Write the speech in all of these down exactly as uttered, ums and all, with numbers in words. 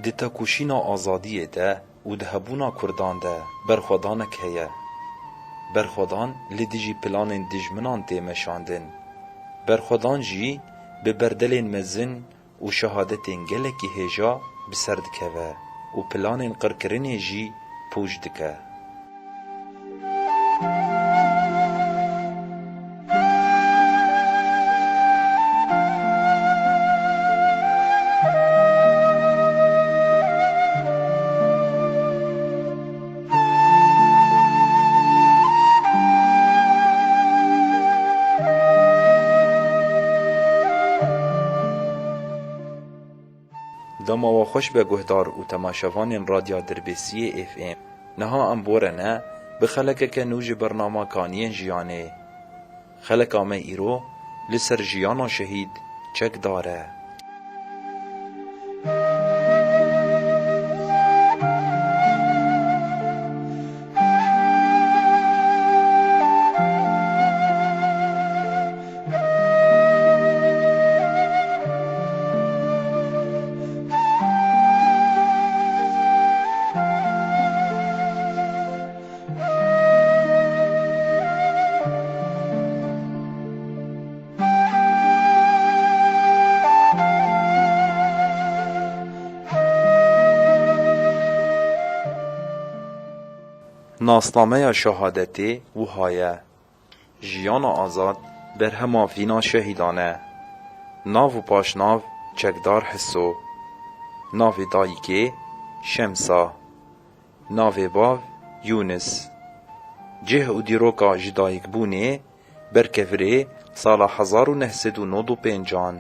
Di tekoşîna azadiyê de û di hebûna Kurdan de berxwedanek heye. Berxwedan li dijî planên dijminan tê meşandin. Berxwedan jî bi berdelên mezin û şehadetên gelekî hêja bi ser dikeve û planên qirkirinê jî pûç dike. Dema we xweş be guhdar û temaşevanên Radya Dirbêsiyê F M. Niha em borene bi xelekeke nû ji bernama Kaniyên Jiyanê. Xeleka me îro li ser jiyana şehîd çekdar e. Nasnameya şehadetê wiha ye. Jiyana azad berhema vîna şehîdan e. Nav û paşnav: Çekdar Hiso. Navê dayikê: Şemsa. Navê bav: Yûnis. Cih û dîroka ji dayikbûnê: Berkevirê sala hezar û neh sed û nod û pêncan.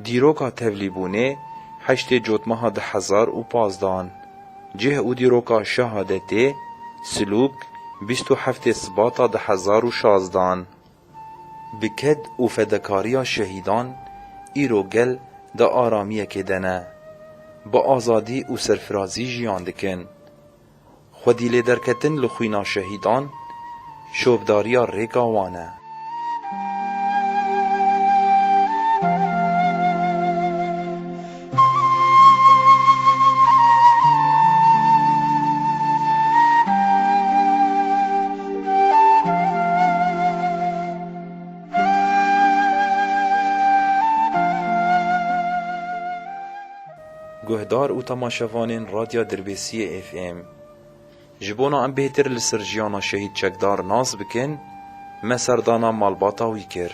Dîroka tevlîbûnê: heştê Cotmeha du hezar û pazdan. Cih û dîroka şehadetê: Silûk, bîst û heftê Sibata du hezar û şazdan. Bi ked û fedekariya şehîdan îro gel di aramiyekê de ne. Bi azadî û serfirazî jiyan dikin. Xwedî lêderketin li xwîna şehîdan, şopdariya rêka wan e. Guhdar û temaşevanên Radya Dirbêsiyê F M. Ji bona em bêhtir li ser jiyana şehîd çekdar nas bikin, me serdana malbata wî kir.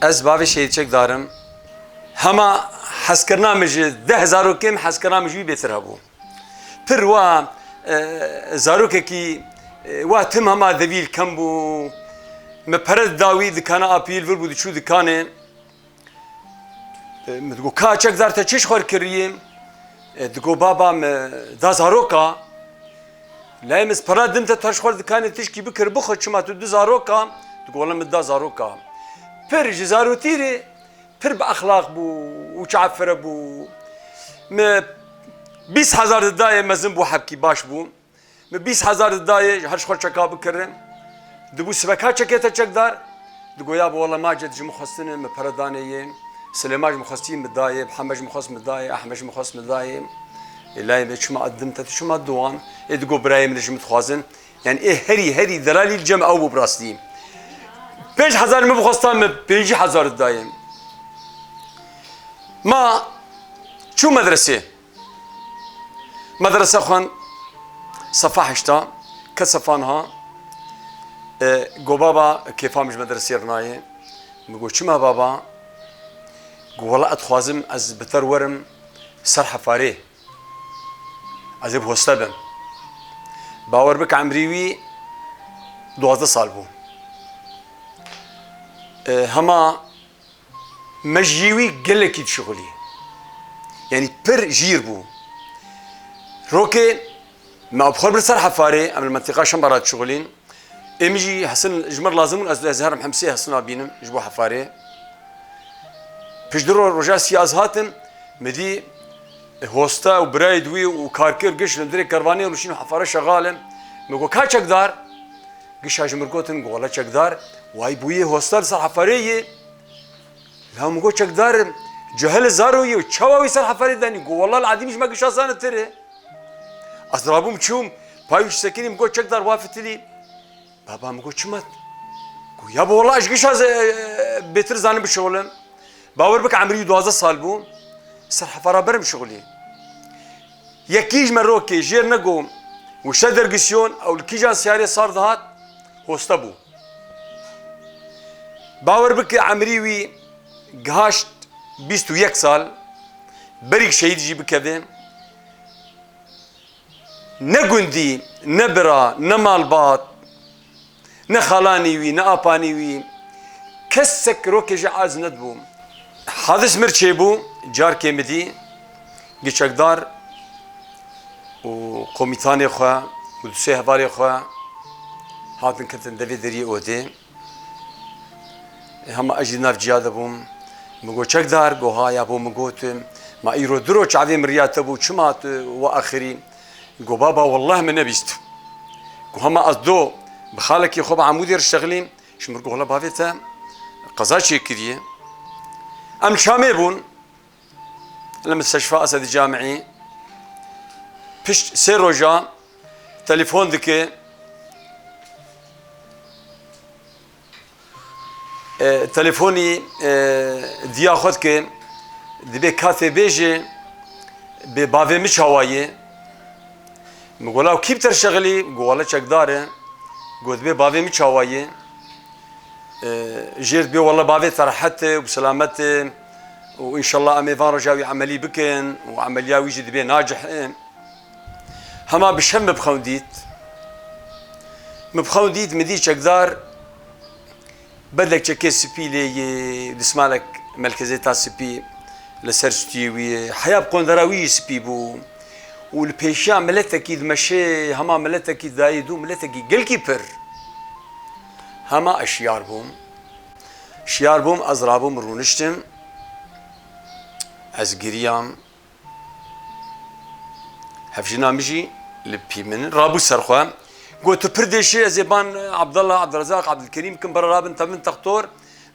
Ez bavê şehîd çekdar im. Hema hezkirina min ji deh zarokê min hezkirina min ji wî bêtir hebû. Pir wa, e, zarokekî, e, wa tim hema devî li kem bû. Min pere dida wî, dikana apiyê li vir bû, diçû dikanê. E, min digot, "Ka çekdar, te çi ji xwe kiriyê?" E, digot, "Baba, min da zaroka." "Layê min, pere dim te, tu ji xwe dikanê tişkî bikir bixwe, çima tu du zaroka?" Digot, "Wele min da zaroka." Pir ji zarotî re pir bi exlaq bû û çavfire bû. Min bîst hezar didayê, mezin bû, hebkî baş bû. Min bîst hezar didayê, her ji xwe çeka bikire. Dibû sibeka çekê te çekdar. Digot, "Ya bo, wele ma ced ji min xwestine, min pere danê yê. Silêma ji min xwestî, min dayê, Mihemed ji min xwest, min dayê, Ehmed ji min xwest, min dayê." Ê layê min, çima ez dim te, tu çima diwan? Ê digot, "Birayê min ji min dixwazin." Yani ê herî, herî delalî li cem ew bû bi rastî. Pênc hezar min bixwesta, min pêncî hezar didayê. Ma çû medresê. Medrese xwend. Sefa heşta, ke sefa niha, e, go baba, kêfa min ji medresê re nayê. Min got, çima baba? Got, wela ez dixwazim ez bi te re werim ser hefarê. Ez ê bi hoste bim. Bawer bike emrî wî duwazdeh sal bû. E, hema me ji yê wî gelekî dişixulî. Yanî pir jîr bû. Rokê me bi xwe bir ser hefarê, em li mentiqa Şembara dişixulîn. Ê min jî hesin ji min lazim bûn, ez, ez herim Hemsê hesina bînim ji bo hefarê. Pişt du ro-, roja sî ez hatim, min dî hosta û birayê di wî û karker giş li dirê kervanê rûşîn û hefare şexal in. Min got, ka çekdar? Gişa ji min gotin, got, wele çekdar, way bûyê hosta li ser hefarê yê. La min got, çekdar, cehil zaro yê, çawa wî ser hefarê danî? Got, wela li edîm ji me gişa zanitir e. Ez rabûm çûm, payûş sekinî, min got, çekdar, wa fitilî. Baba min got, çima? Got, ya bo wela ez gişa ze-, bêtir zanim bişixulim. Bawer bike emrî wî duwazdeh sal bû. Ser hefara berim şixulî. Yekî ji me rokê jêr nego wişte dergisiyon, ew li kîjan siyarê sar dihat, hoste bû. Bawer bike emrî wî gihaşt bîst û yek sal, berî şehîd jî bikeve. Ne gundî, ne bira, ne malbat, ne xalanî wî, ne apanî wî, kesek rokê ji ez nedibû. Hadis mir çêbû, carkê min dî, gi çekdar û komîtanê xwe û du sê hevalê xwe hatin ketin devê deriyê odê. Hema ez jî nav ciya de bûm. Min got, çekdar, go ha, ya bo min got, ma îro du roj çavê min riya te bû, çima tu we axirî? Go, baba, wallah min nebîst. Go, hema ez do bi xalekî xwe bi Amûdê re şexilîm, ji min go, wela bavê te qeza çêkiriye. Em Şamê bûn. Li Misteşfa Esed Camiî pişt sê roja telefon dike, e, telefonî, e, diya xwe dike, dibê katê bêje, bê bavê min çawa ye? Min got, law kî bi te re şexilî? Got, wele çekdar e. Got, dibê bavê min çawa ye? E, jêr dibê, wele bavê te rehet e û bi selamet e û înşallah em ê van roja wî emelî bikin û emeliya wî jî dibê nacih e. Hema bi şev min bi xewn dît. Min bi xewn dît, min dî çekdar bedlekçekê spî lê yê, dismalek melkezeta spî li ser stûyê wî ye. Heya bi qondera wî jî spî bû. Û li pêşiya miletekî dimeşê, hema miletekî dayê dû, miletekî gelkî pir. Hema ez şiyar bûm. Şiyar bûm, ez rabûm, rûniştim. Ez giriyam. Hevjina min jî li pî min rabû ser xwe. Got, tu pir dêşê, ez ê ban Abdullah, Abdulrezaq, Abdulkerîm kim, bira rabin tevin textor.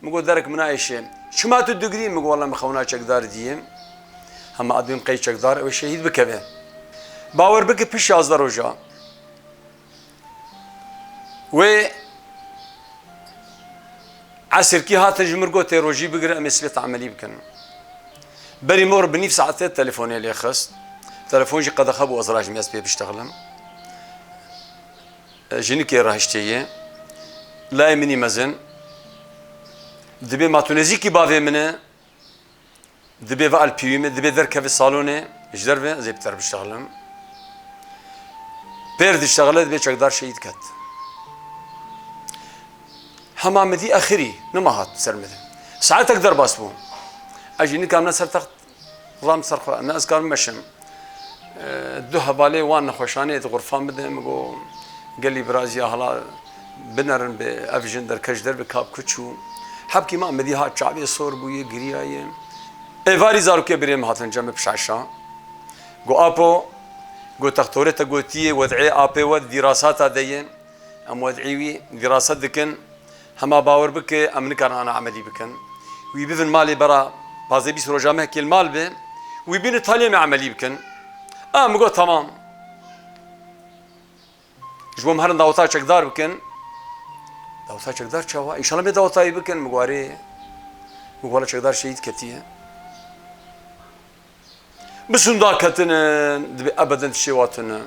Min got, derek min nayêşe. Çima tu digirî? Min got, wela min xewna çekdar diyê. Hema ez dibêm qey çekdar ew ê şehîd bikeve. Bawer bike pişt şazdeh roja. Wê esirkî hatin ji min got, tê rojî bigire, em ê sibê te emelî bikin. Berî mor bi nîv saetê telefonê lê xist. Telefon jî qedexe bû, ez rajim ez pê biştexilim. Jinikê rahiştê yê. Layê min î mezin. Dibê ma tu nêzîkî bavê min e. Dibê ve alpî wî min, dibê derkeve salonê, ji derve ez ê bi te re biştexilim. Pêr diştexile, dibê çekdar şehîd ket. Hema min dî exirî, nima hat ser min de. Saetek derbas bû. Ez jî nikam ne ser text, ram ser xwe, ne ez karim meşim. E, du hevalê wan nexweşanê di xurfa min de, min got, gelî biraziya hala binerin bi ev jin derkeş derbi kap kuçû. Hebkî ma min dî hat çavê sor bûye, giriyaye. Êvarî zarokê birê min hatin cem bi pişaşa. Got, apo, got, textorê te gotiye, wed'ê apê we di dîrasata de ye. Em wed'î wî dîraset dikin. Hema bawer bike, em nikarin ana emelî bikin. Wî bivin malê bera pazdeh bîst roja me hekê li mal be. Wî bînin taliyê me emelî bikin. A, min got, tamam. Ji bo em herin daweta çekdar bikin. Daweta çekdar çawa? Înşallah me daweta wî bikin, min got, erê. Min got, wela çekdar şehîd ketiye. Bi sunda ketine, dibê ebeden tiştê wa tune.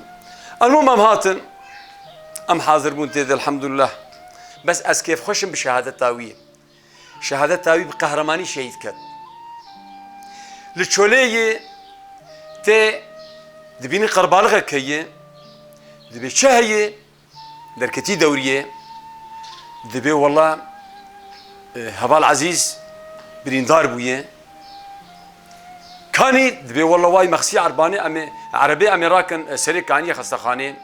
Elmûm em hatin, em hazir bûn tê de, elhamdulillah. Bes ez kêfxweş im bi şehadeta wî. Şehadeta wî bi qehremanî şehîd ket. Li Çoleyê tê dibînî qerbalixek heye, dibê çi heye, derketî dewriyê, dibê wela, e, heval Ezîz birîndar bûye. Kanî dibê wela way mexsî erbanê em ê, erebê em ê rakin, e, serê kaniyê xestexanê.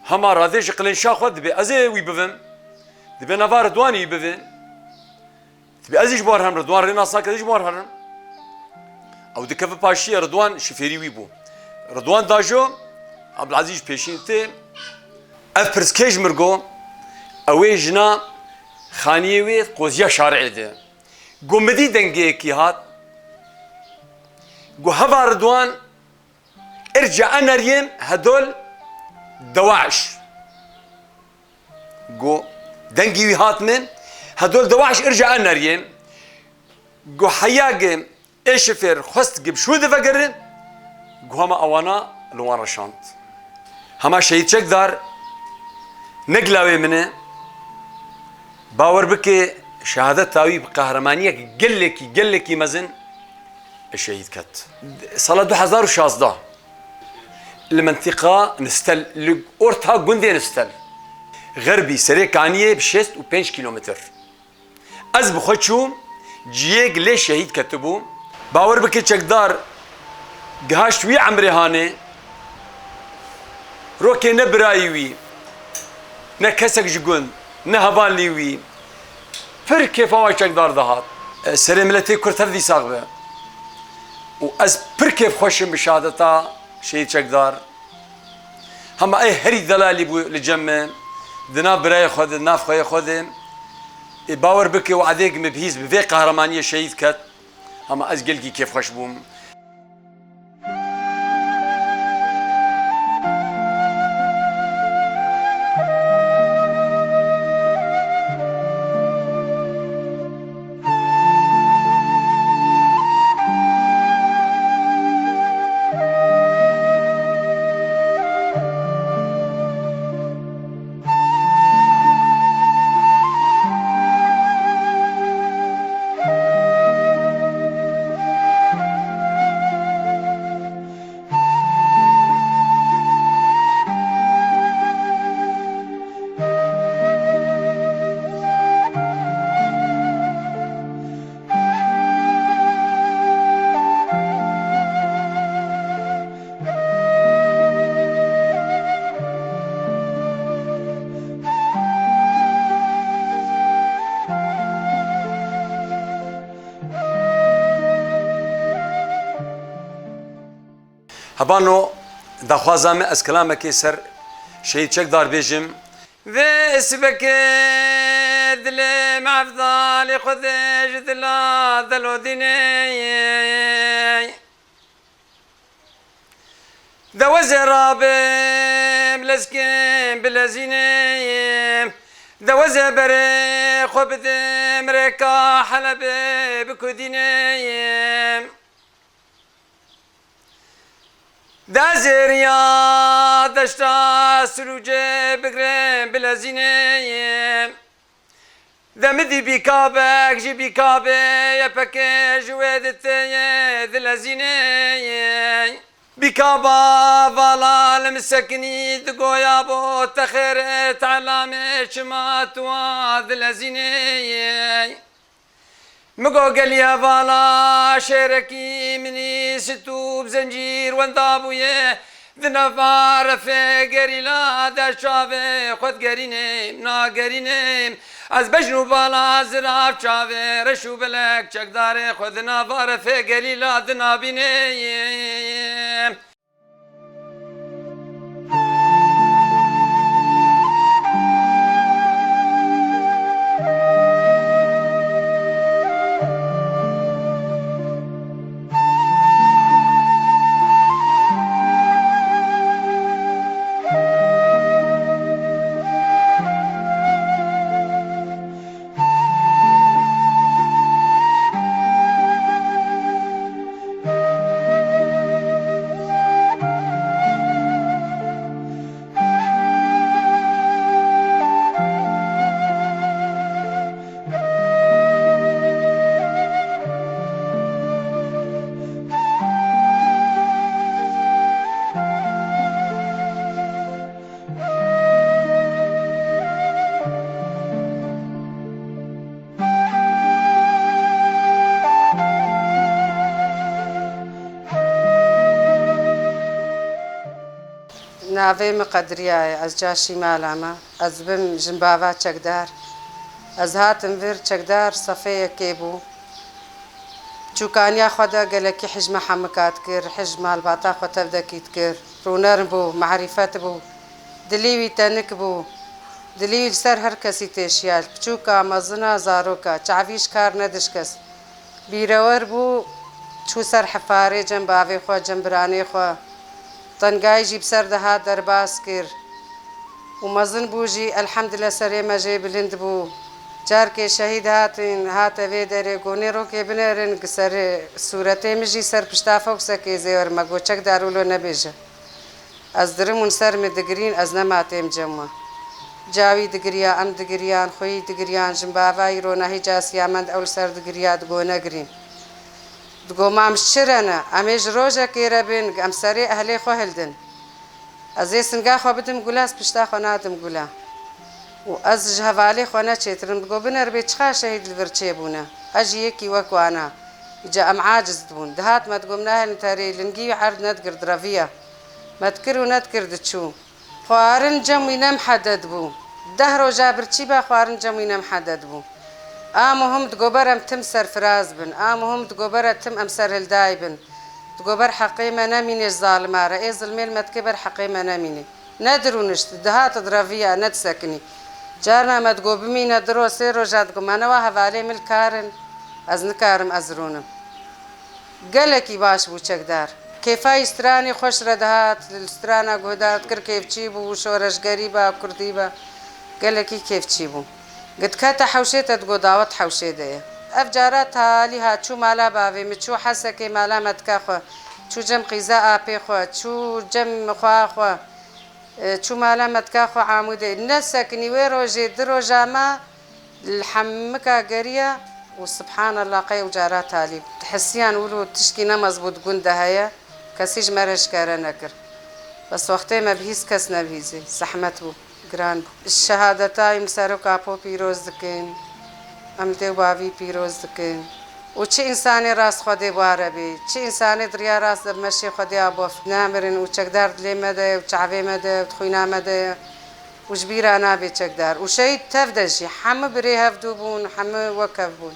Hema radê ji qilên şax xwe dibê ez ê wî bivim. Dibê nava Ridwanî wî bivin. Dibê ez jî ji bo herim, Ridwan rê nas nake, ez jî ji bo herim. Ew dikeve paşiyê, Ridwan şifêrî wî bû. Ridwan dajo, Abdulazîz ji pêşîn tê. Ev pirs kê ji mir got, ew ê jina xaniyê wê qoziya şarê de. Got min dî dengê yekî hat. Got heva Ridwan, Irca eneriyem hedol dewaş. Go dengî wî hat min. Hedol dewaş irca eneriyem. Go heyagê ê şifêr xwest gib şû de vegerin. Go hema awana li wan reşand. Hema şehîd çekdar ne gilawê min e. Bawer bike, şehadeta wî bi qehremaniyek gelekî, gelekî mezin şehîd ket. Sala du hezar û şazdeh li mentiqa Nistel, li orta gundê Nistel, xerbî serê Kaniyê bi şêst û pênc kîlometr. Ez bi xwe çûm, ciyê lê şehîd ketibû. Bawer bike çekdar gihaşt wî emrê hanê, rokê ne birayî wî, ne kesek ji gund, ne hevalnî wî, pir kêfa wan çekdar dihat. E, serê miletê Kurd tev dî sax be. Û ez pir kêfxweş im bi şehadeta şehîd çekdar. Hema ê herî delalî bû li cem me, di nav birayê xwe de, di nav xweyê xwe de. Ê bawer bike û edê min bihîst bi vê qehremaniyê şehîd ket. Hema ez gelkî kêfxweş bûm. Hebano daxwaza me ez kilamekê ser şehîd çekdar bêjim. Vê sibekê dilê me evdalê Xwedê ji dila delodînê. De wezê rabim lezkêm bilezînê. De wezê berê xwe bidim rêka Helebê bikudînê. De zêriya deşta Silûcê bigirê bilezînê. De min dî bîkabek ji bîkabê yepekê ji wê diteyê dilezînê. Bîkaba vala li min sekinî digoya bo te xêrê telamê çima tu wa dilezînê. Min got gelî hevala şêrekî min î stû bi zencîr wenda bûye. Di nava refê gerîla de çavê xwe digerînim, nagerînim. Ez bejn û bala zirav çavê reş û belek çekdarê xwe di nava refê gerîla dinabînim. Navê min Qedriya ye, ez caşî mala me. Ez bim jinbava çekdar. Ez hatim vir, çekdar sefê yekê bû. Çûkaniya xwe de gelekî hij me hemika dikir, hij malbata xwe tevdekî dikir. Rûnerm bû, merîfet bû. Dilî wî tenik bû. Dilî wî li ser her kesî têşiya. Piçûka, mezina, zaroka. Çavî ji kar nedişkest. Bîrewer bû, çû ser hefarê cem bavê xwe, cem biranê xwe. Tengayî jî bi ser dihat derbas kir. Û mezin bû jî, elhemdillah serê me jê bilind bû. Carkê şehîd hatin, hate vê derê, gonê rokê binerin, gi serê sûretê min jî ser pişta foksekê zêwer me got, çekdar wilo nebêje. Ez dirim û li ser min digirîn, ez nema têm cem we. Cawî digiriya, em digiriyan, xweyî digiriyan, jinbavayî ronahî casiya me di ew li ser digiriya, digo negirîn. Digo, mam ji çi re ne? Em ê ji rojekê re bin, em serê ehlê xwe hildin. Ez ê singa xwe bidim gula, ez pişta xwe nadim gula. Û ez ji hevalê xwe neçêtir im. Digo, biner bê çiqa şehîd li vir çêbûne. Ez jî yekî wek wana. Îca em aciz dibûn. Dihat me digo, min nahêlin terê, lingî wî erd nedigir, direviya. Me dikir û nedikir diçû. Xwarin cem wî ne mihedet bû. Deh roja birçî be xwarin cem wî ne mihedet bû. A muhim digo ber em tim serfiraz bin. A muhim digo ber tim em serhildayî bin. Digo ber heqê me nemînê ji zalima re. Ê zilmê li me dike ber heqê me nemînê. Nedirûnişt, dihat direviya, nedisekinî. Carna me digo bimîne du roj, sê roja digo me newa hevalê min li kar in. Ez nikarim ez rûnim. Gelekî baş bû çekdar. Kêfa wî stranê xweş re dihat, li strana guhdar dikir kêfçî bû, şoreşgerî be, kurdî be. Gelekî kêfçî bû. Gi dikete hewşê te digo dawet hewşê de ye. Ev cara talî hat, çû mala bavê min, çû Hesekê mala metka xwe, çû cem qîza apê xwe, çû cem xwa xwe, e, çû mala metka xwe Amûdê. Nesekinî wê rojê, di roja me Li hemika geriya û subhanallah qey ew cara talî bû. Dihisiyan wilo tişkî ne mezbût gund de heye, kesî ji me re eşkere nekir. Bes wextê me bihîst kes nebihîzê. Zehmet bû, giran bû. Şehadeta wî min li ser û kapo pîroz dikin. Em li dê û bavî pîroz dikin. Û çi însanê rast Xwedê bi wa re bê, çi însanê di riya rast de bi meşê Xwedê a bof namirin û çekdar dilê me de ye û çavê me de ye û di xwîna me de ye. û ji bîra nabe çekdar. Û şehîd tev de jî hemû birê hevdû bûn, hemû wek hev bûn.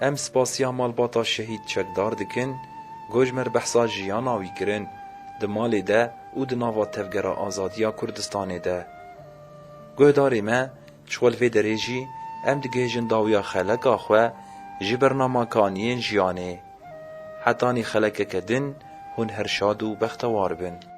Em spasiya malbata şehîd çekdar dikin, ku ji me re behsa jiyana wî kirin, di malê de û di nava Tevgera Azadiya Kurdistanê de. Guhdarê me, ji xwe li vê derê jî em digihêjin dawiya xeleka xwe ji bernama Kaniyên Jiyanê. Hetanî xelekeke din hûn her şad û bextewar bin.